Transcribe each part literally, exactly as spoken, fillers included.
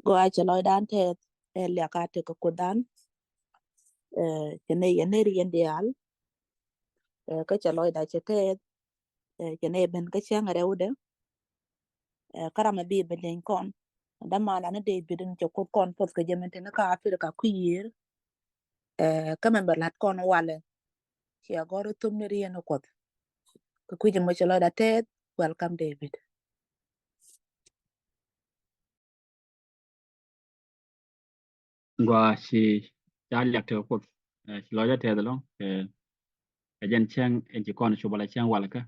Gua cɛ lɔcdan tɛth, ɛ liak a tek kɛ Kuothdan. Ɛ, cɛ nɛ yɛn nɛ riɛn diaal. Ɛ, kä cɛ lɔcda cɛ tɛth. Ɛ, cɛ nɛ ben kä cäŋ rɛwdɛ. Ɛ, kä ram a bi bɛ liɛny kɔn. Dämalan ni David in cɛ Kuoth kɔn puɔth kɛ jɛ min te ni kä Africa kui̱ yiër. Ɛ, kä mɛn bɛ lat kɔn walɛ. Ciɛ gɔr thum ni riɛn Kuɔth. Kɛ kui̱ jɛ mɔ cɛ lɔcda tɛth. Welcome, David. Gua ci ca liak tek Kuoth. Ɛ, ci lɔcdä tɛth ɛlɔ̱ŋ. Ɛ, ɛ jɛn cäŋ in ci kɔn cop ala cäŋ walɛ kä.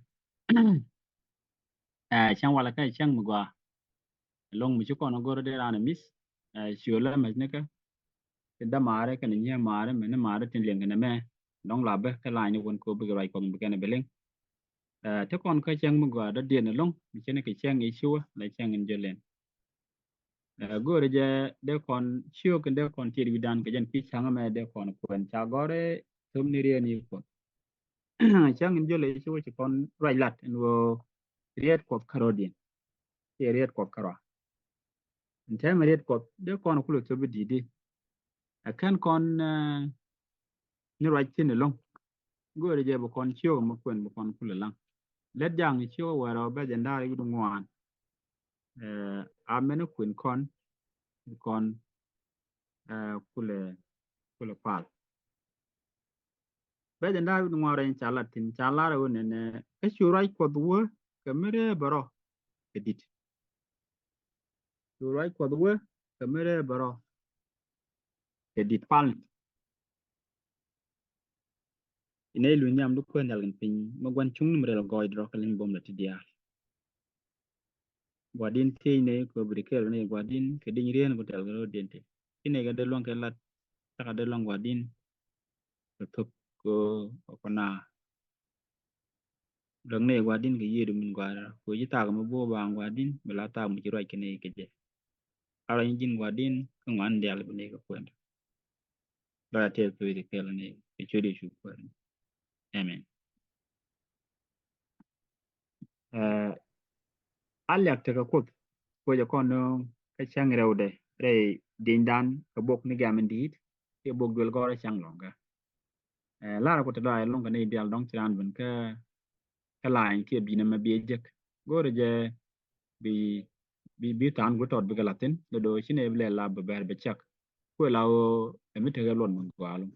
Ɛ, cäŋ walɛ kä cäŋ mi gua. Ɛlɔ̱ŋ mi ci kɔn go̱r dee raan ɛ mi̱th. Ɛ, ci ɣöö lä mɛc ni kä. Ti dämaarä kɛnɛ nyiee maarä mɛ ni maarä tin liɛŋ kɛnɛ mɛ. Dɔ̱ŋ la bä kä lany ni wän kɛ ɣöö bikɛ ruac Kuɔth mi bi kɛnɛ bi liŋ. Ɛ, ti kɔn kä cäŋ mi gua dɔ̱diɛn ɛlɔ̱ŋ mi cäŋ kɛ cäŋ i̱ ciwä la cäŋ in jɔlɛn. Ɛ, go̱o̱rɛ jɛ dee kɔn ciök in dee kɔn tiɛt wi̱dan kɛ jɛn kui̱ cäŋ mɛ dee kɔn kuɛn ca gɔ̱rɛ thom ni riɛn i̱ Kuɔth. Cäŋ in jɔlɛ i̱ ciwä ci kɔn ruac lat in ɣöö riɛt Kuɔth kärɔ̱diɛn. Ciɛ riɛt Kuɔth kärɔa. In tɛmɛ riɛt Kuɔth dee kɔn kulɛ thop i̱ di̱t i̱. Ɛ kɛn kɔn, ɛ, ni ruac thi̱n ɛlɔ̱ŋ. Go̱o̱rɛ jɛ bi kɔn ciök mi kuɛn bi kɔn kulɛ laŋ. Lät ja̱a̱ŋ ciök wɛrɛ bɛ jɛ ndaar i̱ wi̱du ŋuan. Ɛ, a mɛn kuɛn kɔn, kɔn, ɛ, kulɛ, kulɛ pal. Bɛ jɛ ndaar wi̱du ŋuan rɛy ca lat thi̱n, ca lar ɛ wä nɛnɛ, kä cu ruac Kuɔth wä kɛ mi ree bärɔ kɛ di̱t. Cu ruac Kuɔth wä kɛ mi ree bärɔ kɛ di̱t pal. Inɛ ilu nhiam di kuɛn nhial kɛn piny mi gua̱n cuŋ ni mi rɛl gɔɔy drɔk kɛ li̱ny buɔ̱m lɛ ti diaal. Gua̱di̱n thiec ni kɛ biri kɛɛl ni gua̱di̱n kɛ di̱ny rien ku tɛl kɛ ro̱diɛn ti. Inɛ kɛ dee luɔ̱ŋ kɛ lat cakɛ dee luɔ̱ŋ gua̱di̱n kɛ thop kɛ kɔna. Luäk ni gua̱di̱n kɛ yiëëdu min gua̱a̱ra kɛ ci thaak mi bo̱o̱ baaŋ gua̱di̱n mi la thaak mi ci ruac kɛ ni kɛ jɛ. A ruac ni ji̱n gua̱di̱n kä ŋuan diaal bi ni kɛ kuɛn. Lɔc a tɛth kɛ wi̱c kɛ kɛl ni kɛ ciöt Yecu Kuäär ni. Amen. Ɛ, a liak tekɛ Kuoth kuecɛ kɔn ni kä cäŋ rɛwdɛ rɛy dinydan kɛ bok ni gɛ̈m in di̱i̱t kiɛ bok duël gɔ̱rä cäŋ lɔ̱ŋkä. Ɛ, lar ku te dɔaɛ lɔ̱ŋkä ni diaal dɔ̱ŋ ci raan ben kä, kä lany kiɛ bi̱n ɛmɛ biɛ jek. Go̱o̱rɛ jɛ bi, bi, bi tha̱a̱n gui̱ tɔt bikɛ la̱thi̱n lɛ do̱ ci nɛ bi lɛ la bɛ bɛr bɛ cäk. Kuɛ la ɣöö ɛmi tekɛ luɔt mi gɔaa ɛlɔ̱ŋ.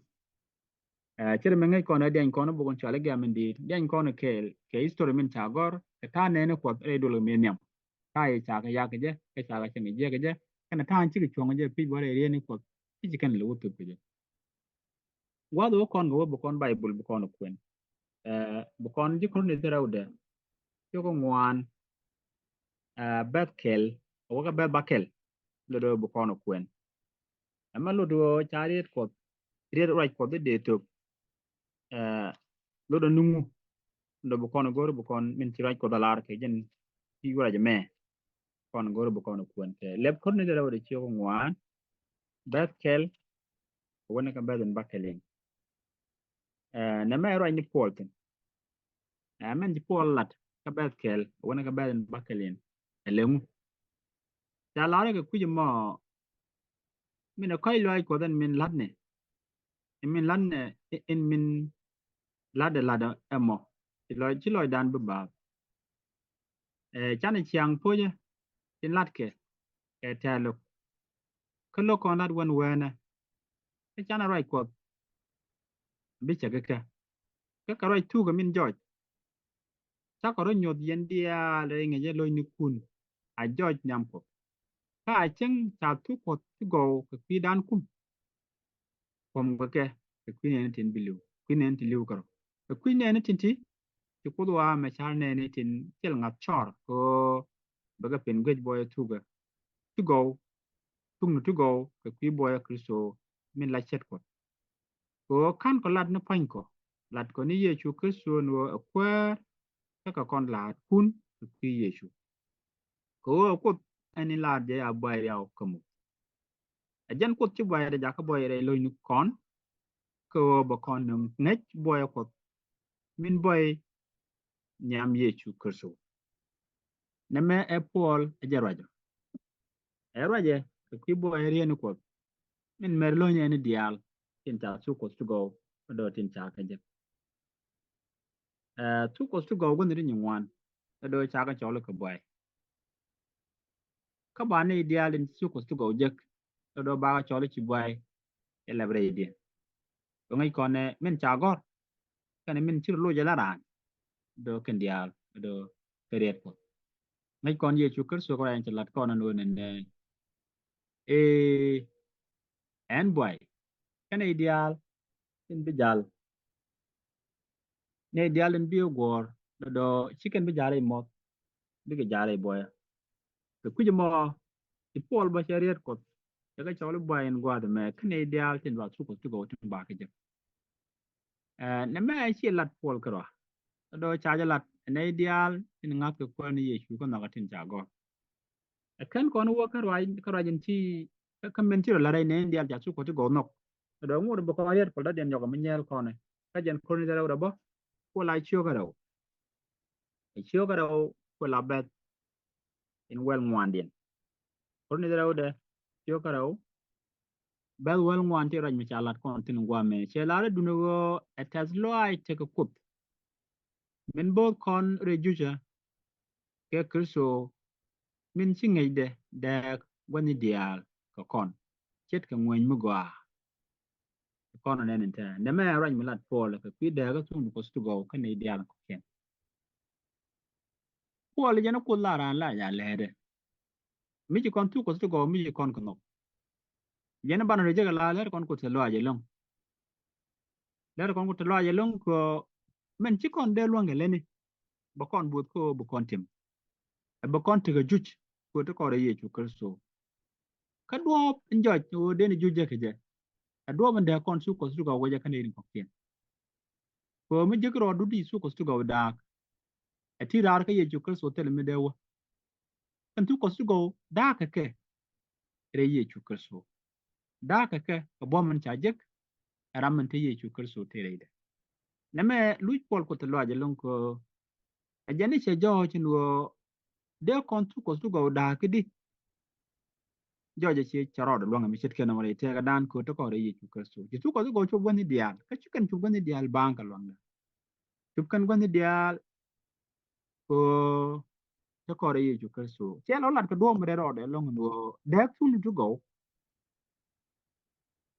Ɛ, cɛ ri mi ŋäc kɔn ɛ diany kɔn ɛ bok in cɔal i̱ gɛ̈m in di̱i̱t. Diany kɔn ɛ kɛɛl kɛ history min ca gɔ̱r kɛ ta̱a̱ nɛɛni Kuɔth rɛy duël kɛ mëë nhiam. Ta̱a̱ i̱ ca kɛ yak kɛ jɛ, kɛ ca kɛ cieŋ kɛ jiɛk kɛ jɛ. Kɛnɛ ta̱a̱ in cikɛ cuɔ̱ŋ kɛ jɛ pi̱c bä rɛy rieni Kuɔth. Ci ci kɛn lɛ wä thop kɛ jɛ. Gua̱th wä kɔn kɛ wä bi kɔn Baibul bi kɔn kuɛn. Ɛ, bi kɔn ji̱ Korinth rɛwdɛ. Cio̱k ŋuan. Ɛ, bɛth kɛl, wä kɛ bɛth ba kɛl. Lot wä bi kɔn kuɛn. Ɛmɛ lot wä ca riet Kuɔth, riet ruac Kuɔth i̱ dee thop. Ɛ, lot wä nuŋu. Lot bi kɔn go̱r bi kɔn min ci ruac Kuɔth a lar kɛ jɛn ci ruac mɛ. Kɔn go̱r bi kɔn kuɛn kɛ lɛp Korinth rɛwdɛ cio̱k ŋuan. Bɛth kɛl, wä ni kɛ bɛth in ba kɛl in. Ɛ, nɛ mɛ ruac ni Puɔl thin. Ɛ, mɛn ci Puɔl lat kä bɛth kɛl, wä ni kɛ bɛth in ba kɛl in. Ɛ lɛ ŋu. Ca lar kɛ kui̱c mɔ, min ɛ kɔc luaac Kuɔth ɛn min la̱tnɛ. Ɛn min la̱tnɛ, ɛn min la̱tdɛ la̱tdɛ ɛmɔ. Ci lɔc, ci lɔcdan bi baath. Ɛ, canɛ ciaŋ puɔ̱cä tin la̱tkɛ kɛ tɛ̈r lo̱k. Kä lo̱k kɔn la̱t wän weenä. Kä canɛ ruac Kuɔth bi cɛ kɛ kɛ. Kä kɛ ruac thuukä min jɔc. Cakɔ rɔ nyoth yɛn diaal rɛy ŋäcä lo̱cnikun a jɔc nhiam Kuɔth. Kä a cäŋ ca thuk Kuɔth ti gɔw kɛ kui̱dan kum. Kuɔm kɛ kɛ, kɛ kui̱ nɛɛni tin bi li̱w, kui̱ nɛɛni tin li̱w kärɔ. Kɛ kui̱ nɛɛni tin ti, ti Kuoth wa mɛ car nɛɛni tin cil ŋa̱th cɔr kɛ ɣöö bɛ kɛ pin guic buɔyɛ thukä. Ti gɔw, thukni ti gɔw kɛ kui̱ buɔyɛ Kritho min la ce̱t Kuɔth. Kɛ ɣöö ka̱n kɔ lat ni pua̱nykɔ, lat kɔ ni Yecu Kritho ni ɣöö ɛ Kuäär, kä kɛ kɔn laatkun kɛ kui̱ Yecu. Kɛ ɣöö ɛ Kuoth ɛn in laar jɛ a buay riaw kä muk. Ɛ jɛn Kuoth ci buaydɛ jakä buɔy rɛy lo̱cnikɔn, kɛ ɣöö bɛ kɔn ni ŋäc buɔyɛ Kuɔth min buɔy nhiam Yecu Kritho. Nɛmɛ ɛ Puɔl ɛ jɛ ruacɔ. Ɛ ruacɛ kɛ kui̱ buɔy riet ni Kuɔth. Min mɛr lo̱ny ɛn i̱ diaal tin ca thuk Kuɔth ti gɔw, kä dɔ̱ tin ca kɛ jek. Ɛ, thuk Kuɔth ti gɔw gua̱n ri nyin ŋuan, kä dɔ̱ ca kɛ cɔl kɛ buɔy. Kä ba ni i̱ diaal tin ci thuk Kuɔth ti gɔw jek, kä dɔ̱ ba kɛ cɔl ci buɔy. Ɛ lɛp rɛy diɛn. Kɛ ŋäc kɔn ɛ min ca gɔr, kɛnɛ min ci rɔ loc ɛ la raan, dɔ̱ kɛn diaal, dɔ̱ kɛ riet Kuɔth. Ŋäc kɔn Yecu Kritho kɛ raan ci lat kɔn ɛn ɣöö nɛnɛ, ee, ɛn buɔy, kɛnɛ i̱ diaal tin bi jal. Nɛ i̱ diaal tin bi guɔ̱ɔ̱r, dɔ̱ dɔ̱ ci kɛn bi jal rɛy muɔth, bikɛ jal rɛy buɔyä. Kɛ kui̱c mɔ, i̱ Puɔl bä cɛ riet Kuɔth, cɛ kɛ cɔl i̱ buɔy in gua̱a̱th ɛmɛ, kɛnɛ i̱ diaal tin ba thuk Kuɔth ti gɔw tin ba kɛ jek. Ɛ, nɛmɛ ci lat Puɔl kärɔa. Kä dɔ̱ ca jɛ lat nɛ i̱ diaal tin ŋa̱th kɛ Kuäär ni Yecu kä nhɔk tin ca gɔ̱r. Ɛ kɛn kɔn wä kärɔa, kärɔa jɛn ci, kä, kä min ci rɔ lat rɛy nɛ i̱ diaal ca thuk Kuɔth ti gɔw nhɔk. Kä dɔ̱ ŋot bi kɔn riet Puɔl dɔ̱diɛn nyɔk mi nyɛɛl kɔn ɛ. Kä jɛn Korinth rɛw dɛ bä, Puɔl a ciök kärɛw. Ɛ ciök kärɛw Puɔl a bɛth in wäl ŋuandiɛn. Korinth rɛwdɛ, ciök kärɛw, bɛth wäl ŋuan ti ruac mi ca lat kɔn thi̱n guamɛ. Cɛ lar i̱ duundɛ ɣöö ɛ tɛ̈th lɔaac tekɛ Kuoth, min bo̱o̱th kɔn rɛy jucä kɛ Kritho, min ci ŋäcdɛ dääk gua̱thni diaal kɛ kɔn, ce̱tkɛ ŋuäny mi gɔaa. Kɔn nɛn in tɛ̈ nɛmɛ ruac mi lat Puɔl kɛ kui̱ dääk kä thuk Kuɔth ti gɔw kä nɛy diaal kɔ̱kiɛn. Puɔl jɛn Kuoth la raan la ca lɛɛtdɛ. Mi ci kɔn thuk Kuɔth ti gɔw, mi ci kɔn kɛ nhɔk. Jɛn banɛ rɔ jek la lɛɛt kɔn Kuoth ti lɔaac ɛlɔ̱ŋ. Lɛɛt kɔn Kuoth ti lɔaac ɛlɔ̱ŋ kɛ min ci kɔn dee luäŋ kɛ lätni, bɛ kɔn bo̱o̱th kä ɣöö bi kɔn tim. Ɛ bɛ kɔn tekɛ juc kɛ ɣöö ti kɔn rɛy Yecu Kritho. Kä duɔ̱ɔ̱p in jɔc ɣöö dee ni juc jɛ kɛ jɛ, ɛ duɔ̱ɔ̱p in dee kɔn thuk Kuɔth ti gɔw wecɛ kä nɛy tin kɔ̱kiɛn. Kɛ ɣöö mi jek rɔɔdu di thuk Kuɔth ti gɔw daak, ɛ ti raar kä Yecu Kritho thilɛ mi dee wä. Kɛn thuk Kuɔth ti gɔw daak kɛ kɛ rɛy Yecu Kritho. Daak kɛ kɛ kɛ buɔ̱m in ca jek, ɛ ram in te Yecu Kritho te rɛydɛ. Nɛmɛ luc Puɔl Kuoth ti lɔaac ɛlɔ̱ŋ kɛ ɣöö ɛ jɛn i̱ cɛ jɔɔc in ɣöö dee kɔn thuk Kuɔth ti gɔw daak kä di. Jɔɔc ɛ ci cɛ rɔɔdɛ luäŋ mi ce̱tkɛ nɔmɔ rɛy tëkädan kɛ ɣöö ti kɔn rɛy Yecu Kritho. Ci thuk Kuɔth ti gɔw cup gua̱thni diaal, kä ci kɛn cup gua̱thni diaal baaŋ kɛ luaŋdɛ. Cup kɛn gua̱thni diaal kɛ ɣöö ti kɔn rɛy Yecu Kritho. Cɛ lɔ lat kɛ duɔ̱ɔ̱p mi rɛl rɔɔdɛ ɛlɔ̱ŋ in ɣöö dääk thukni ti gɔw.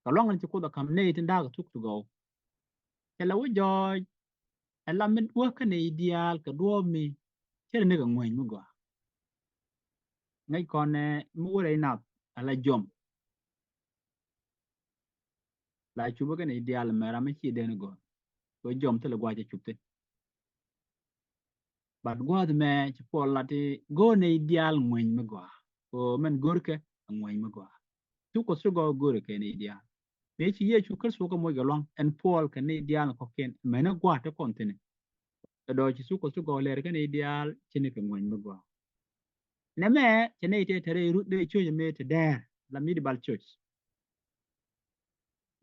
Kɛ luaŋ in ci Kuoth ɛ ka̱m nɛy tin daak thuk ti gɔw. Cɛ lɛ wä jɔɔc ɛ la mi wä kä nɛy diaal kɛ duɔ̱ɔ̱p mi ce̱t ni kɛ ŋuäny mi gɔaa. Ŋäc kɔn ɛ mi wä rɛy nath ɛ la jiɔm. La cupä kä nɛy diaal mɛ ram mi ci dee ni gɔ̱r. Kɛ jiɔm thilɛ gua̱a̱th cɛ cup thi̱n. But gua̱a̱th mɛ ci Puɔl lat i̱ go̱o̱r nɛy diaal ŋuäny mi gɔaa. Kɛ ɣöö min go̱rkɛ ɛ ŋuäny mi gɔaa. Thuk Kuɔth ti gɔw go̱o̱rkɛ nɛy diaal. Mëë ci Yecu Kritho kɛ moc kɛ lua̱ŋ, ɛn Puɔl kɛ nɛy diaal kɔ̱kiɛn, mɛni gua̱a̱th ti kɔn thi̱n. Ɛ dɔ̱ ci thuk Kuɔth ti gɔw lɛr kä nɛy diaal ci ni kɛ ŋuäny mi gɔaa. Nɛmɛ cɛ nɛy tëë te rɛy rut dee ciöc mëë te dɛɛr la mi di bal ciöc.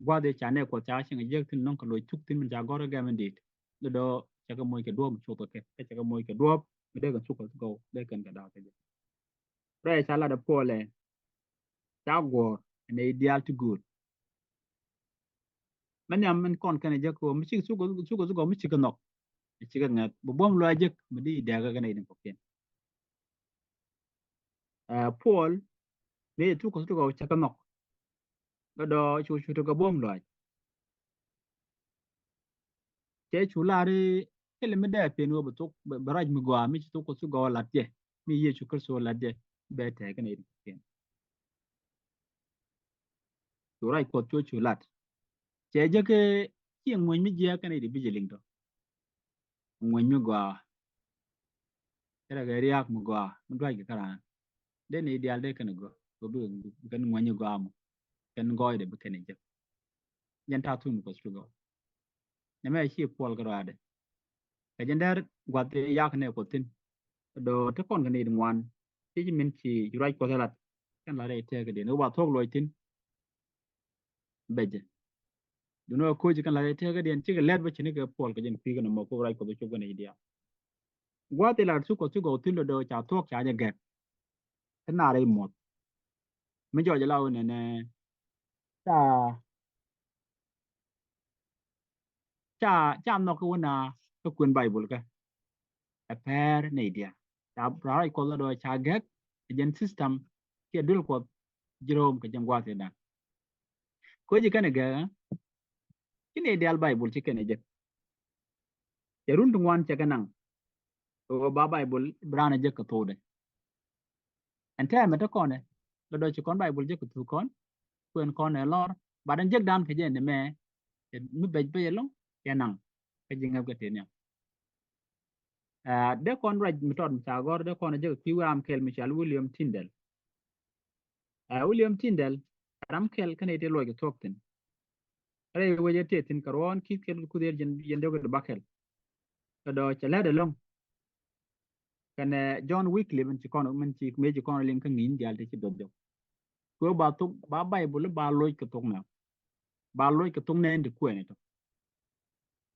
Gua̱a̱th ëë ca nɛy Kuɔth ca cieŋ jiäk thi̱n, nɔŋ kɛ loc thuk thi̱n min ca gɔ̱r kä gɛm in di̱i̱t. Dee dɔ̱ cɛ kɛ moc kɛ duɔ̱ɔ̱p mi cuɔth kɛ kɛ, cɛ kɛ moc kɛ duɔ̱ɔ̱p mi dee kɛn thuk Kuɔth ti gɔw, dee kɛn kɛ da̱a̱k kɛ jɛ. Rɛy ca lat ɛ Puɔl ɛ, ca guɔ̱ɔ̱r ɛ nɛy diaal ti gööl. Mɛ nhiam min kɔn kɛn ɛ jek kɛ ɣöö mi cik thuk, thuk, thuk gɔw mi cik kɛ nhɔk, mi cik kɛ ŋɛth, bi buɔ̱m lɔaac jek mi di dɛɛk kɛ nɛy tin kɔ̱kiɛn. Ɛ, Puɔl mëë thuk Kuɔth ti gɔw cɛ kɛ nhɔk. Dɔ̱dɔ̱ cu, cu tekɛ buɔ̱m lɔaac. Cɛ cu lar i̱ thilɛ mi dee pën ɣöö bi thuk, bi, bi ruac mi gɔaa mi ci thuk Kuɔth ti gɔw lat jɛ, mi Yecu Kritho lat jɛ, bɛ tɛɛk kɛn i̱ kɛn. Cu ruac Kuɔth cu, cu lat. Cɛ jek i̱ ci ŋuäny mi jiääk kɛn i̱ bi jɛ liŋ tɔ. Ŋuäny mi gɔaa. Cɛ rɛ kɛ ria̱a̱k mi gɔaa mi dua̱c kɛ kä raan. Dee nɛy diaal dee kɛn gɔ̱r kɛ bi, bi kɛn ŋuäny mi gɔaa mɔ. Kɛn gɔɔydɛ bi kɛn jek. Jɛn ta̱a̱ thuk mi Kuɔth ti gɔw. Nɛmɛ ci Puɔl kɛ rɔaadɛ. Kɛ jɛn dɛr gua̱th yak nɛy Kuɔth thi̱n. Dɔ̱ te kɔn kɛ nɛy ti ŋuan. Ci, ci min ci ruac Kuɔth ɛ lat. Kɛn la rɛy tëkädiɛn. Ɣöö ba thuɔ̱k luɔc thi̱n. Bɛ jɛ. Duundɛ ɣöö koci kɛn la rɛy tëkädiɛn, cikɛ lɛt bä ci ni kɛ Puɔl kɛ jɛn kui̱ kɛn ɛmɔ kɛ ruac Kuɔth cop kɛn i̱ diaal. Gua̱a̱th i̱ lat thuk Kuɔth ti gɔw thi̱n, dɔ̱dɔ̱ ca thuɔ̱k ca jɛ gɛk. Te naar i̱ muɔth. mi jɔɔc la wä nɛnɛ ca ca ca nhɔk kä wä na kä kuën Baibul kä ɛ pɛr nɛy diaal. Ca rac Kuɔth la dɔɔ ca gɛk ɛ jɛn system kiɛ duël Kuɔth ji̱ Rom kɛ jɛn gua̱a̱th i̱dan. Koci kɛn ɛ gɛk ɛ ci nɛy diaal Baibul ci kɛn ɛ jek. Cɛ run ti ŋuan cɛ kɛ naŋ ɣöö ba Baibul bi raan ɛ jek kɛ thokdɛ. Ɛn tɛmɛ te kɔnɛ lɔ dɔ̱ ci kɔn Baibul jek kɛ thuk kɔn kuën kɔn ɛ lɔr ba dɛn jek dan kɛ jɛ ni mɛ. Cɛ mi bɛc bɛc ɛlɔŋ cɛ naŋ kä ji̱ ŋäp kɛ tëë nhiam. Ɛ dee kɔn ruac mi tɔt mi ca gɔr dee kɔn ɛ jek kɛ kui̱ wee ram kɛl mi cal William Tyndale. Ɛ William Tyndale ɛ ram kɛl kä nɛy tëë luɔc kɛ thuɔ̱k thi̱n. Rɛy wec ɛ tëë thi̱n kɛ ruɔ̱ɔ̱n ki̱th kɛl kɛ kuth ɣer jɛn diɔ̱k kɛ bakɛl. Kɛ dɔ̱ cɛ lɛt ɛlɔ̱ŋ kɛnɛ John Wycliffe min ci kɔn min ci mëë ci kɔn liŋ kä ŋi̱i̱n diaal ti ci duɔth jɔk. Kɛ ɣöö ba thok ba Baibul ba loc kɛ thok mɛ ba loc kɛ thok nɛɛn ti kuɛɛni tɔ.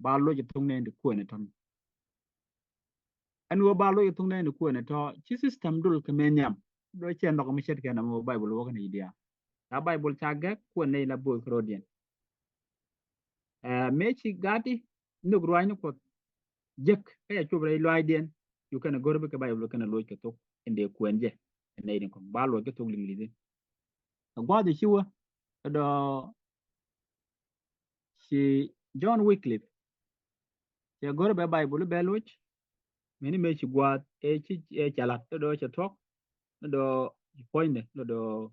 Ba loc kɛ thok nɛɛn ti kuɛɛni tɔ. Ɛn ɣöö ba loc kɛ thok nɛɛn ti kuɛɛni tɔ ci system dul kɛ mëë nhiam. Dɔ̱ cɛ nhɔk mi ce̱tkɛ nɔmɔ Baibul wä kɛnɛ i̱ diaal. La Baibul ca gɛk kuɛn nɛy la bo̱o̱th kɛ ro̱diɛn. Ɛ mëë ci gat i̱ nhök ruaacni Kuɔth jek kä yɛ cop rɛy luaacdiɛn. Cu kɛn ɛ go̱r bikɛ Baibul kɛn ɛ loc kɛ thok in dee kuɛn jɛ. Ɛ nɛy ni kɔŋ ba loc kɛ thok Liŋlithi. Ɛ gua̱a̱th i̱ ci wä ɛ dɔ̱ ci John Wycliffe cɛ go̱r bɛ Baibul bɛ loc. Mëni mëë ci gua̱a̱th ɛ ci ɛ ca la̱t ɛ dɔ̱ cɛ thuɔ̱k ɛ dɔ̱ ci puɔ̱nydɛ ɛ dɔ̱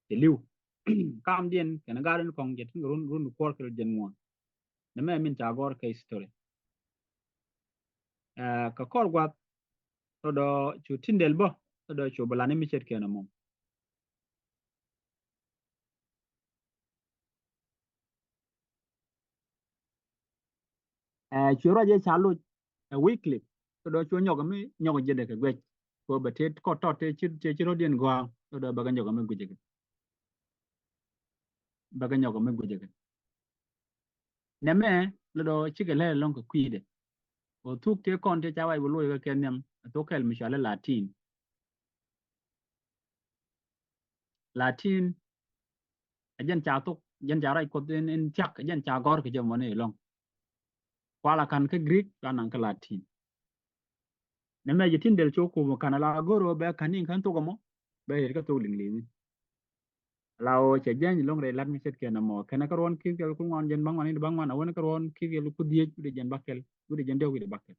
cɛ li̱w. Kamdiɛn kɛn gat in kɔŋ cɛ tin kɛ run run kuɔr kɛ jɛn ŋuɔ̱n. Nɛ mɛ min ca gɔr kɛ history. Ɛ kɛ kɔr guath lɔ dɔ cu Tyndale bä lɔ dɔ cu bɛ lan mi ce̱tkɛ nɔmɔ. Ɛ cu ruac ɛ ca loc ɛ Wycliffe lɔ dɔ cu nyɔk mi nyɔk ji̱dɛ kɛ guec. Kɛ bɛ tëë kɔt tɔt tëë ci tëë ci rɔ̱diɛn gɔaa lɔ dɔ bɛ kɛ nyɔk mi guic kɛ. Bɛ kɛ nyɔk mi guic kɛ. Nɛmɛ lɔ dɔ cikɛ lɛ lɔŋ kɛ kui̱dɛ. Ɔ thuk tëë kɔn tëë ca wac bɛ loc kɛ kɛ nhiam ɛ thok kɛl mi cɔal i̱ Latin. Latin ɛ jɛn ca thok jɛn ca ruac Kuɔth in thiak ɛ jɛn ca gɔr kɛ jɛ mɔni ilɔŋ. Kuala kan kä Greek ka naŋ kä Latin. Nɛmɛ ji̱ Tyndale cu kum kan ala go̱r ɣöö bɛ kan in kän thok ɛmɔ bɛ ret kä thok Liŋlithi. Ala ɣöö cɛ jɛny lo̱ŋ rɛy lat mi ce̱tkɛ nɔmɔ kɛnɛ kä ruɔ̱n ki̱th kɛl ku ŋuan jɛn bäŋuan in bäŋuan a wän kä ruɔ̱n ki̱th kɛl ku dhiec wi̱cdɛ jɛn bäkɛl wi̱cdɛ jɛn diɔ̱k wi̱cdɛ bäkɛl.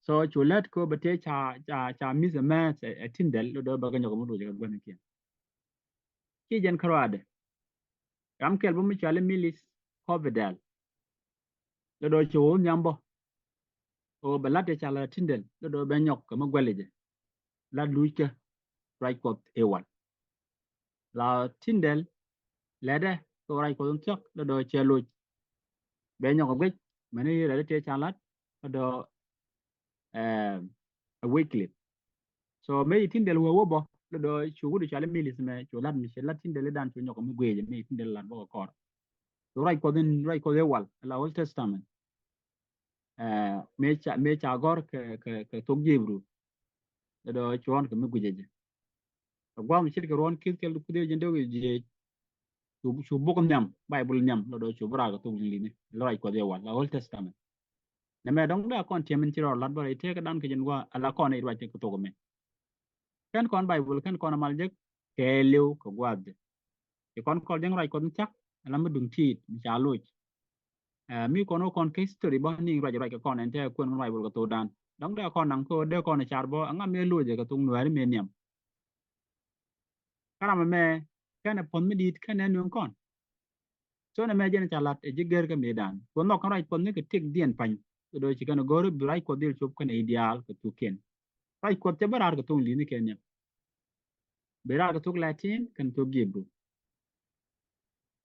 So cu lät kɛ ɣöö bɛ tëë ca ca ca miss ɛ mɛth ɛ Tyndale lɔ dɔ bɛ kɛ nyɔk mi ruɔc kɛ gua̱n kiɛn. Ci jɛn kärɔadɛ ram kɛl bä mi cɔal i̱ Mills Coverdale. Lɔ dɔ ci ɣöö nhiam bä ɣöö bɛ la̱t tëë ca la̱t Tyndale lɔ dɔ bɛ nyɔk kɛ mi guɛl jɛ. La̱t luc kä ruac Kuɔth i̱ wal. La Tyndale lɛtdɛ kɛ ruac Kuɔth in thiak lɔ dɔ cɛ loc. Bɛ nyɔk a guic mɛni rɛl tëë ca la̱t lɔ dɔ ɛ Wycliffe. So mëë ci Tyndale wee wä bä lɔ dɔ cu wut cɔal i̱ Mills mɛ cu la̱t mi ci la̱t Tyndale i̱ dan cu nyɔk mi guic mëë ci Tyndale la̱t bä kɛ kɔr. Cu ruac Kuɔth in ruac Kuɔth i̱ wal la Old Testament. Ɛ mëë ca mëë ca gɔr kɛ kɛ kɛ thok ji̱ Hibru. Lɔ dɔ cuɔ̱ɔ̱n kɛ mi guic jɛ. Kɛ gua̱a̱th mi ce̱tkɛ ruɔ̱n ki̱th kɛl ku dhiec jɛn dee wi̱i̱ jiec. Cu cu buk nhiam Baibul nhiam lɔ dɔ cu bi raar kɛ thok Liŋlithi lɔ ruac Kuɔth i̱ wal la Old Testament. Nɛmɛ dɔ̱ŋ dee a kɔn tiɛm in ci rɔɔd la̱t bä rɛy tëë kɛ dan kɛ jɛn gua̱a̱th ala kɔn i̱ ruac kɛ thok ɛmɛ. Kɛn kɔn Baibul kɛn kɔn amal jek kɛɛliw kɛ gua̱a̱th jɛ. Ci kɔn kɔl jɛn ruac Kuɔth in thiak ala mi duŋ ti̱i̱t mi ca loc. Ɛ mi kɔn wä kɔn kä history bä ni ruac ruac kɛ kɔn ɛn tɛ kuɛn kɔn Baibul kɛ thok dan. Dɔ̱ŋ dee kɔn naŋ kä dee kɔn car bä aŋa mëë loc kɛ thok Nuääri mëë nhiam. Kä ram ɛmɛ kɛn ɛ puɔ̱th mi di̱i̱t kɛn ɛ nueŋ kɔn. So nɛmɛ jɛn ca la̱t ɛ ji̱ gɛr kä mëë dan. Kuɔth nhɔk kɛn ruac Kuɔth ni kɛ tëk dhiɛn pa̱ny. Kɛ dɔ̱ ci kɛn ɛ go̱r bi ruac Kuɔth dhil cop kɛn ɛ i̱ diaal kɛ thuk kiɛn. Ruac Kuɔth cɛ bä raar kɛ thok Liŋlithi kɛ nhiam. Bi raar kɛ thok Latin kɛn thok ji̱ Hibru.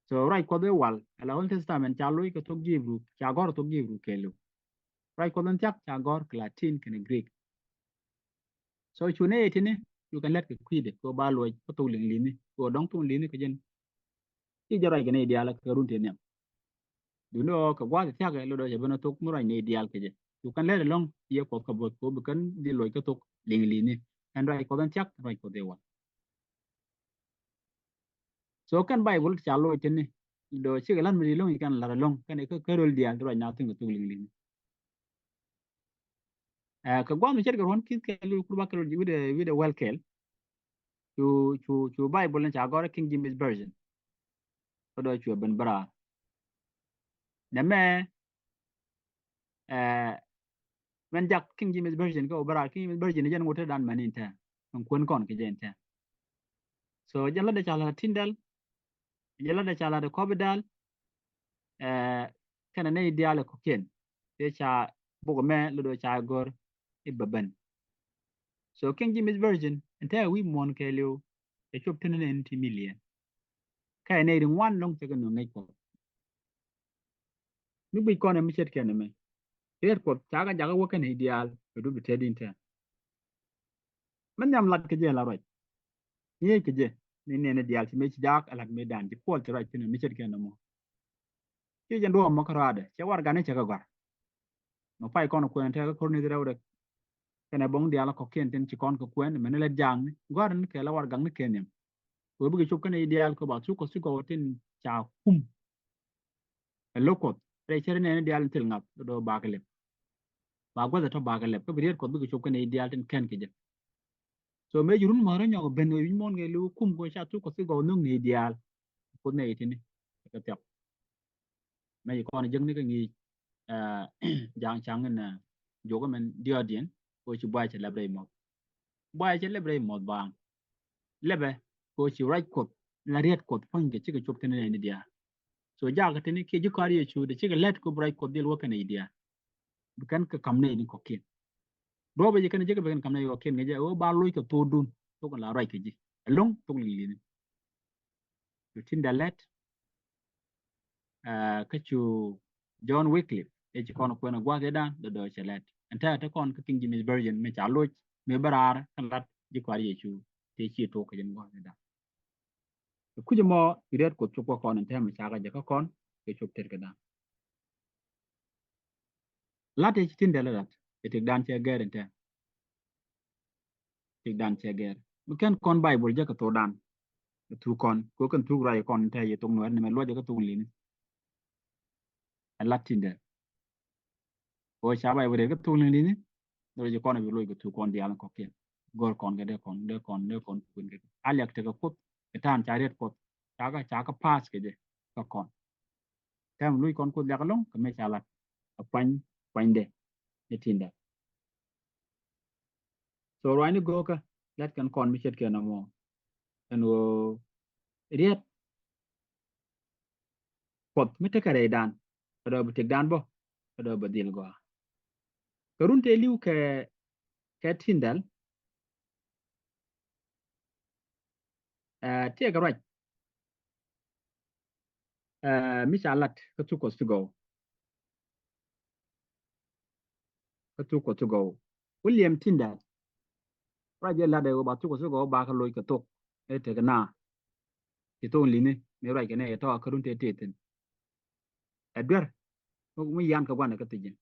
So ruac Kuɔth i̱ wal ala Old Testament ca loc kɛ thok ji̱ Hibru ca gɔr kɛ thok ji̱ Hibru kɛɛliw. Ruac Kuɔth in thiak ca gɔr kɛ Latin kɛnɛ Greek. So cu nɛ yɛ tini cu kɛn lɛt kɛ kui̱dɛ kɛ ba luɔc kä thok Liŋlithi kɛ dɔ̱ŋ thok Liŋlithi kɛ jɛn. Ci jɛ ruac kɛ nɛy diaal kɛ run tëë nhiam. Duundɛ ɣɔɔ kɛ gua̱a̱th thia̱kɛ lotdɔ cɛ ben ɛ thok mi ruac nɛy diaal kɛ jɛ. Cu kɛn lɛt ɛlɔ̱ŋ yɛ Kuɔth kɛ bo̱th kɛ ɣöö bi kɛn dhil luɔc kä thok Liŋlithi. Ɛn ruac Kuɔth ɛn thia̱k ɛn ruac Kuɔth ëë wal. So kɛn Baibol ti ca loc tini, dɔ̱ cikɛ la̱t mi di lo̱ŋ i̱ kɛn la̱t ɛlɔ̱ŋ kɛn i̱ kä, kä röl diaal ti ruac na thi̱n kɛ thuk liŋ liŋ. Ɛ, kɛ gua̱a̱th mi ce̱tkɛ ruɔ̱n ki̱th kɛ lul kur bakɛ lul wi̱dɛ, wi̱dɛ wäl kɛl. Cu, cu, cu Baibol ni ca gɔ̱r King James Version. Kä dɔ̱ cuɛ ben bä raar. Nɛmɛ, ɛ, mɛn jak King James Version kä wä bä raar. King James Version jɛn ŋot te dan mɛn in tɛ. Mɛn kuɛn kɔn kɛ jɛ in tɛ. So jɛn lat dee ca lat Tindɛl. Jɛn lat dee ca lat Kɔbi Dal. Ɛ, kɛnɛ nɛy diaal ɛ kɔ̱kiɛn. Tëë ca buk ɛmɛ lotdɛ ca gɔ̱r i̱ bɛ ben. So King James Version ɛn tɛ wi̱i̱ muɔ̱ɔ̱n kɛɛliw, ɛ cop tini nɛn ti million. Kä ɛ nɛy ri ŋuan lɔ̱ŋ cɛ kɛ nöŋ ŋäc Kuɔth. Mi guic kɔn ɛ mi ce̱tkɛ nɛmɛ. Riɛt Kuɔth ca kɛ jakä wä kɛn i̱ diaal, ɛ du bi tɛt in tɛ. Mɛ nhiam lat kɛ jɛ la ruac. Ŋi̱eec kɛ jɛ ni nɛn i̱ diaal ci mëë ci jaak ɛ lat mëë dan ci Puɔl ci ruac thin mi ce̱tkɛ nɛmɔ. Ci jɛn duɔ̱ɔ̱p mɔ kä rɔaadɛ cɛ warɛgakni cɛ kɛ gɔ̱a̱r. Mɛ pay kɔn kuɛn tɛk kä ko̱r ni rɛwdɛ. Kɛnɛ bo̱ŋ diaal kɔ̱kiɛn tin ci kɔn kɛ kuɛn mɛn ni lät jaakni gɔ̱a̱r ni kɛ la warɛgakni kɛ nhiam. Kɛ bikɛ cop kɛnɛ i̱ diaal kɛ ba thuk kɔ thuk kɔ tin ca kum. Ɛ lo̱k Kuɔth rɛy cɛ ri nɛɛni diaal in thil ŋa̱th dɔ̱ bakɛ lɛp. Ba gua̱th ɛ tɔ̱ bakɛ lɛp kä bi riet Kuɔth bikɛ cop kɛnɛ i̱ diaal tin kɛn kɛ jɛ. So mëë ci run määrä nyɔk ben kɛ wi̱c muɔ̱ɔ̱n kɛ li̱w kum kɛ ca thuk kɔ thuk kɔ nhök ni i̱ diaal. Kuoth nɛy tini kɛ thiap. Mɛ ci kɔn jek ni kä ŋi̱i̱c, ɛ, ja̱a̱ŋ ca̱ŋ in, ɛ, juɔkä mɛn diɔ̱ɔ̱diɛn kɛ ci buay cɛ lɛp rɛy muɔth. Buay cɛ lɛp rɛy muɔth baaŋ. Lɛpɛ kɛ ci ruac Kuɔth la riɛt Kuɔth puɔ̱nykɛ cikɛ cop tini nɛy ni diaal. So jakä tini kiɛ ji̱ kɔaar Yecu dee cikɛ lät kɛ bi ruac Kuɔth dhil wä kɛnɛ i̱ diaal. Bi kɛn kɛ ka̱m nɛy ni kɔ̱kiɛn. Duɔ̱ɔ̱pɛ ji̱ kɛn ji̱ kɛ bi kɛn ka̱m nɛy kɔ̱kiɛn kɛ jɛ ɣöö ba loc kɛ thokdun thok in la ruac kɛ ji̱ ɛlɔ̱ŋ thok liŋ liŋ. Cu Tindɛl lät, ɛ, kä cu John Wycliffe ëë ci kɔn kuɛn ɛ gua̱a̱th ëëdan dɔ̱dɔ̱ cɛ lät. Ɛn tɛ̈ te kɔn kä King James Version mi ca loc mi bä raar kä lat ji̱ kɔaar Yecu tëë ci tok kɛ jɛn gua̱a̱th ëëdan. Ɛ kui̱c ɛmɔ i̱ riet Kuɔth cop kä kɔn ɛn tɛ̈ mi ca kɛ jɛ kä kɔn kɛ cop tet kɛ dan. Lat ëë ci Tindɛl lat ɛ tëkdan cɛ gɛr ɛn tɛ̈. Tëkdan cɛ gɛr. Mi kɛn kɔn Baibol jɛ kɛ thokdan. Ɛ thuk kɔn kɛ kɛn thuk ruac kɔn tɛ yɛ thok Nuɛr ni mɛ luɔc jɛ kɛ thok li̱ni. Ɛ lat Tindɛl. Kɛ ca Baibol rɛy kɛ thok li̱ni. Dɔrɛ jɛ kɔn bi luɔc kɛ thuk kɔn diaal kɔ̱kiɛn. Gɔr kɔn kɛ dee kɔn dee kɔn dee kɔn kuɛn kɛ. A liak tekɛ Kuoth kɛ ta̱a̱n ca riet Kuɔth ca kɛ ca kɛ pass kɛ jɛ kɛ kɔn. Tɛm luc kɔn Kuoth liak ɛlɔ̱ŋ kɛ mëë ca lat. Ɛ kuany kuanydɛ ni Tindɛl. So ruacni go̱o̱kä lät kɛn kɔn mi ce̱tkɛ nɔmɔ ɛn ɣöö riet Kuɔth mi tekɛ rɛydan kɛ dɔ̱ bi tëkdan bä kɛ dɔ̱ bɛ dhil gɔaa. Kɛ run tëë li̱w kɛ kɛ Tindɛl, ɛ, tëëkɛ ruac, ɛ, mi ca lat kä thuk Kuɔth ti gɔw. Kä thuk Kuɔth ti gɔw. William Tyndale. Ruac jɛ lat ɛ ɣöö ba thuk Kuɔth ti gɔw ba kɛ loc kɛ thok ëë tekɛ na. Ci thok li̱ni mi ruac kɛ nɛ yɛ tɔ̱ kä run tëë tëë thi̱n. Ɛ duer mi, mi yan kɛ gua̱n ɛ kä thi̱n ji̱n.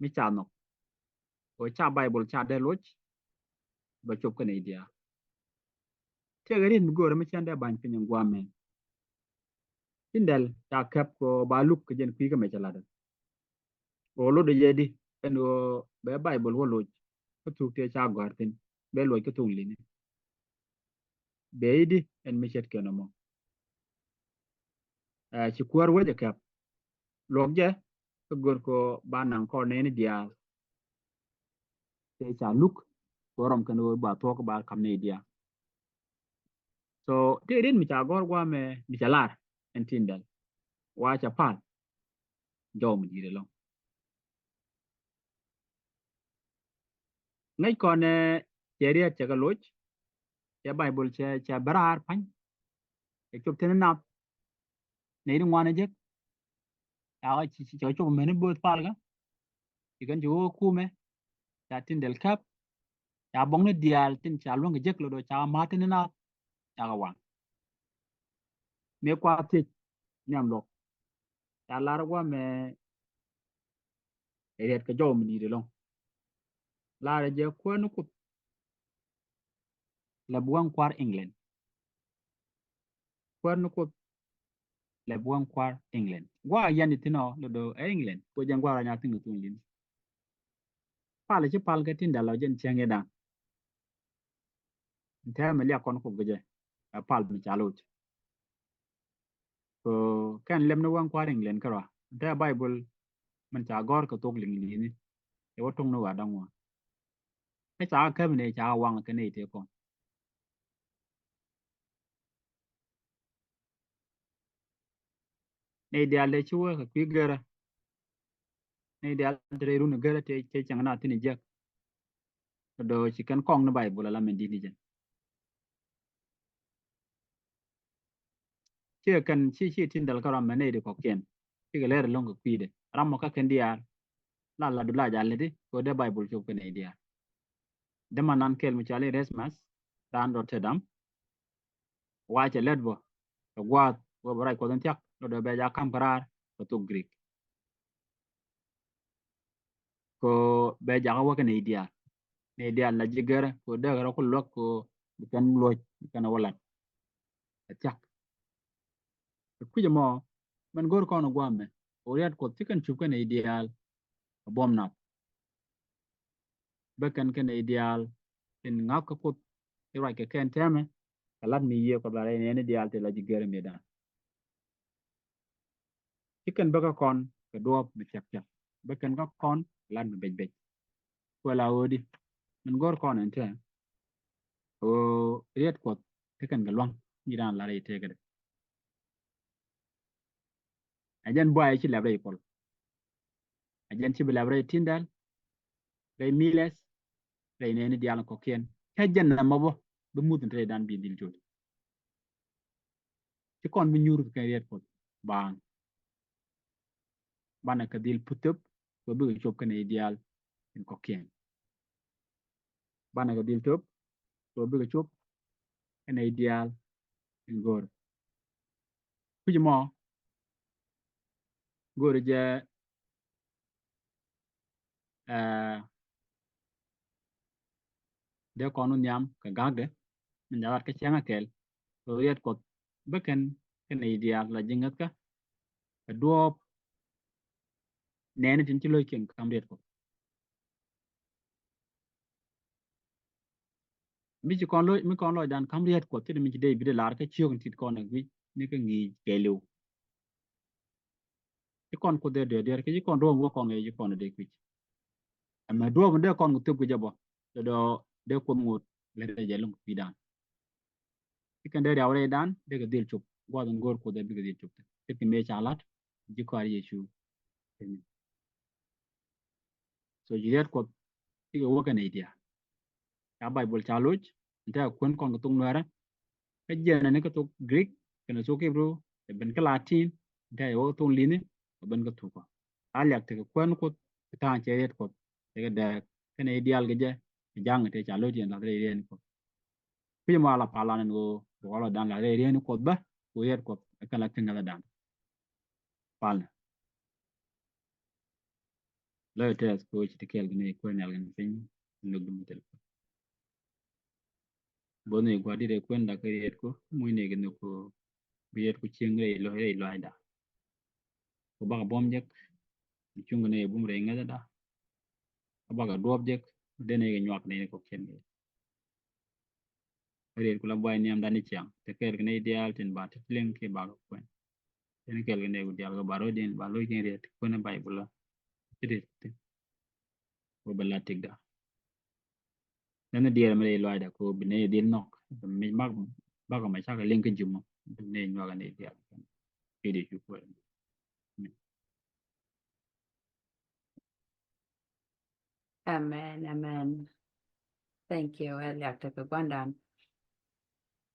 Mi ca nhɔk. Ɣöö ca Baibol ca dee loc bɛ cop kɛnɛ i̱ diaal. Tëëkɛ riet mi göörä mi cän dee ba̱ny piny in gua̱a̱mɛ. Tyndale ca kɛp kɛ ɣöö ba luk kɛ jɛn kui̱ kä mɛ cɛ latdä. Ɣöö lotdɛ jɛ di ɛn ɣöö bɛ Baibol wä loc kä thuk tëë ca gɔ̱a̱r thi̱n bɛ luɔc kä thok li̱ni. Bɛ i̱ di ɛn mi ce̱tkɛ nɔmɔ. Ɛ, ci kuäär wec ɛ kɛp luɔk jɛ kä gör kɛ ɣöö ba naŋ kɔn nɛɛni diaal. Tëë ca luk kɛ ɣöö rɔm kɛn ɣöö ba thuɔ̱k ba ka̱m nɛy diaal. So tëë riet mi ca gɔ̱r gua̱a̱mɛ mi ca lar ɛn Tyndale. Wa ca pal jɔw mi di̱i̱t ɛlɔ̱ŋ. Ŋäc kɔn ɛ cɛ riet cɛ kɛ loc, cɛ Baibol cɛ, cɛ bä raar pa̱ny. Cɛ cop thi̱n nath. Nɛy ti ŋuan ɛ jek. Ca kɛ ci, ci, cɛ cop meni bo̱o̱th palkä. Ci kɛn ci wä kumɛ. Ca Tyndale kɛp. Ca buɔ̱kni diaal tin ca luäŋ kɛ jek lotdɛ ca kɛ ma̱a̱th thi̱n nath. Ca kɛ waŋ. Mëë kua thiec nhiam luɔk. Ca lar gua̱a̱mɛ riɛt kɛ jɔw mi di̱i̱t ɛlɔ̱ŋ. Lar jɛ kuäär ni Kuoth. Lɛ bi waŋ kua̱r England. Kuäär ni Kuoth lɛp wäŋ kua̱r England. Gua̱a̱ yan i̱ thi̱n ɔ lɔ do̱ ɛ England. Kuɛ jɛn gua̱a̱r nya thi̱n kɛ thuŋ li̱n. Pal ci pal kɛ tin dal ɔ jɛn cäŋ i̱ dan. Tɛmɛ liak kɔn Kuoth kɛ jɛ. Ɛ pal mi ca loc. Kɛ kɛn lɛp ni wäŋ kua̱r England kärɔa. Tɛ Bible min ca gɔ̱r kɛ thok liŋ li̱ni. Ɛ wä tuŋ ni wa daŋ wa. Ɛ ca käp ni ca waŋ kɛ ni tëë kɔn. Nɛy diaal tëë ci wee kɛ kui̱ gërä. Nɛy diaal tëë rɛy run gërä tëë cɛ cäŋ na thi̱n jiäk. Kɛ do̱ ci kɛn kɔŋ ni Bible ala min di̱t ni jɛn. Ci kɛn ci ci tin dal kä ram mɛ nɛy di kɔkiɛn. Ci kɛ lɛr ɛlɔ̱ŋ kɛ kui̱dɛ ram mɔ kä kɛn diaal. La la du la jal ni di kɛ dee Bible cop kɛ nɛy diaal. Dee man nan kɛl mi cɔal i̱ Erasmus raan dɔ̱ te dam. Wa cɛ lät bä kɛ gua̱a̱th wä bä rac Kuɔth in thiak lɔ dee bɛ ja kam kɛ raar kɛ thok Greek. Kɛ bɛ jakä wä kɛ nɛy diaal. Nɛy diaal la ji̱ gɛrɛ kɛ dee kɛ rɔ ku luäk kɛ bi kɛn luɔc bi kɛn wä lat. Ɛ thiak. Ɛ kui̱c ɛmɔ mɛn go̱r kɔn ɛ gua̱a̱mɛ ɛ riat Kuɔth ci kɛn cup kɛ nɛy diaal. Ɛ buɔm nath. Bä kɛn kɛ nɛy diaal tin ŋa̱th kä Kuoth i̱ ruac kɛ kɛn tɛmɛ kɛ lat mi yiëë Kuɔth la rɛy nɛɛni diaal ti la ji̱ gɛrɛ mi dan. Ci kɛn bä kä kɔn kɛ duɔɔp mi thiak thiak bä kɛn kä kɔn kɛ lat mi bec bec. Kuɛ la ɣöödi min go̱r kɔn ɛn tɛ ɣöö riet Kuɔth ti kɛn kɛ lua̱ŋ mi dan la rɛy tëëkädɛ. Ɛ jɛn buay ci lɛp rɛy Kuɔth. Ɛ jɛn ci bi lɛp rɛy Tindal, rɛy Miles, rɛy nɛɛni diaal kɔkiɛn. Cä jɛn nɛ mɔ bä bi muth in te rɛy dan bi dhil col. Ci kɔn bi nyuur kɛ riet Kuɔth baaŋ. Banɛ kɛ dhil puthöp kɛ bikɛ cop kɛ nɛy diaal in kɔkiɛn. Banɛ kɛ dhil töp kɛ bikɛ cop kɛ nɛy diaal in go̱o̱r. Kui̱c mɔ go̱o̱r jɛ ɛ dee kɔn wä nhiam kɛ ga̱kdɛ min jakat kä cäŋ akɛl. Kɛ riet Kuɔth bä kɛn kɛ nɛy diaal la ji̱ ŋäthkä kɛ duɔɔp nɛɛni tin ci lo̱ckiɛn kam riet Kuɔth. Mi ci kɔn lo̱c mi kɔn lɔcdan kam riet Kuɔth ti mi ci dee bi dee lar kä ciök in tit kɔn ɛ gui̱c ni kä ŋi̱i̱c kɛɛliw. Ci kɔn Kuoth dee dueer dueer kä ci kɔn duɔɔp wä kɔn kɛ ci kɔn dee kui̱c. Ɛmɛ duɔɔp in dee kɔn kɛ thöp kɛ jɛ bɔ dee dɔɔ dee Kuoth ŋot lɛ dee jɛ lo̱ŋ kɛ kui̱dan. Ci kɛn dee riaw rɛydan dee kɛ dhil cop gua̱th in go̱o̱r Kuoth dee bikɛ dhil cop. Thil kɛ mëë ca lat ji̱ kɔaar Yecu. Amen. So ji̱ riet Kuɔth cikɛ wä kɛ nɛy diaal. Ca Baibol ca loc in te kuän kɔn kɛ thok Nuɛrä. Kä jiɛn ni kɛ thok Greek kɛnɛ thok Hebrew ɛ ben kä Latin in te wä thok li̱ni ɛ ben kä thukɔ. A liak tekɛ kuän Kuɔth kɛ ta̱a̱ cɛ riet Kuɔth tekɛ dɛɛk kɛnɛ i̱ diaal kɛ jɛ kɛ ja̱ŋ te ca loc yɛn lath rɛy riet ni Kuɔth. Kui̱c mɔ ala pal lan ɛn ɣöö bɛ kɔ lɔcdan lath rɛy riet ni Kuɔth bä ku riet Kuɔth ɛ kɛn la kä ŋäthädan. Palnɛ. Lɔc tɛth kɛ ɣöö ci ti kɛɛl kɛ ni kuäär nhial kɛn piny. Lök dum thil. Bo̱th ni gua̱a̱r dit rɛy kuäär dak kɛ riet ku muc ni kɛ nhök ku bi riet ku cieŋ rɛy lɔcda. Ku bakɛ buɔ̱m jek cuŋ kɛ ni bum rɛy ŋäthäda. Ku bakɛ duɔ̱ɔ̱p jek den ni kɛ nyuak ni kɔkiɛn kɛ. Riet ku la buay nhiamdan ni ciaŋ te kɛɛl kɛ ni diaal tin ba ti liŋ ki bakɛ kuɛn. Tin kɛɛl kɛ ni ku diaal kɛ ba rɔ̱diɛn ba lo̱c kɛn riet kuɛn Baibul la. Ci riet ti. Wä bɛ la tikda. Nɛn diɛɛr mi rɛy lɔcda ko bi nɛy dhil nhɔk bi mi mak bakɔ ma cakɛ liŋ kä jumɔ bi nɛy nyuakɛ nɛy diaal. Kɛ di cu kuɛl. Amen, amen. Thank you. Ɛ liak tekɛ guandan.